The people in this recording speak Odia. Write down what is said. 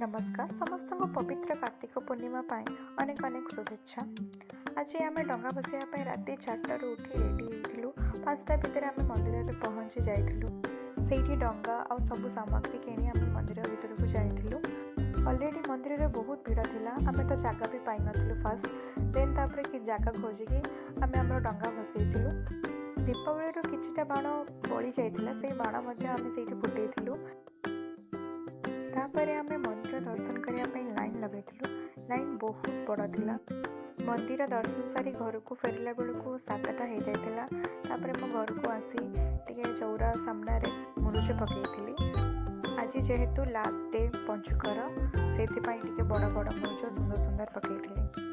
ନମସ୍କାର ସମସ୍ତଙ୍କୁ। ପବିତ୍ର କାର୍ତ୍ତିକ ପୂର୍ଣ୍ଣିମା ପାଇଁ ଅନେକ ଅନେକ ଶୁଭେଚ୍ଛା। ଆଜି ଆମେ ଡଙ୍ଗା ଭସାଇବା ପାଇଁ ରାତି 4ଟାରୁ ଉଠି ରେଡ଼ି ହେଇଥିଲୁ। 5ଟା ଭିତରେ ଆମେ ମନ୍ଦିରରେ ପହଞ୍ଚି ଯାଇଥିଲୁ। ସେଇଠି ଡଙ୍ଗା ଆଉ ସବୁ ସାମଗ୍ରୀ କିଣି ଆମେ ମନ୍ଦିର ଭିତରକୁ ଯାଇଥିଲୁ। ଅଲରେଡ଼ି ମନ୍ଦିରରେ ବହୁତ ଭିଡ଼ ଥିଲା। ଆମେ ତ ଜାଗା ବି ପାଇନଥିଲୁ ଫାଷ୍ଟ। ଦେନ୍ ତାପରେ କି ଜାଗା ଖୋଜିକି ଆମେ ଆମର ଡଙ୍ଗା ଭସେଇଥିଲୁ। ଦୀପାବଳିରୁ କିଛିଟା ବାଣ ବଳି ଯାଇଥିଲା, ସେଇ ବାଣ ମଧ୍ୟ ଆମେ ସେଇଠି ଫୁଟେଇଥିଲୁ। ତାପରେ ଆମେ ମନ୍ଦିର ଦର୍ଶନ କରିବା ପାଇଁ ଲାଇନ୍ ଲଗାଇଥିଲୁ। ଲାଇନ୍ ବହୁତ ବଡ଼ ଥିଲା। ମନ୍ଦିର ଦର୍ଶନ ସାରି ଘରକୁ ଫେରିଲା ବେଳକୁ 7ଟା ହେଇଯାଇଥିଲା। ତାପରେ ମୁଁ ଘରକୁ ଆସି ଟିକେ ଚଉରା ସାମ୍ନାରେ ମୁରୁଜ ପକାଇଥିଲି। ଆଜି ଯେହେତୁ ଲାଷ୍ଟ ଡେ ପଞ୍ଚୁକର, ସେଇଥିପାଇଁ ଟିକେ ବଡ଼ ବଡ଼ ମୁରୁଜ ସୁନ୍ଦର ସୁନ୍ଦର ପକାଇଥିଲି।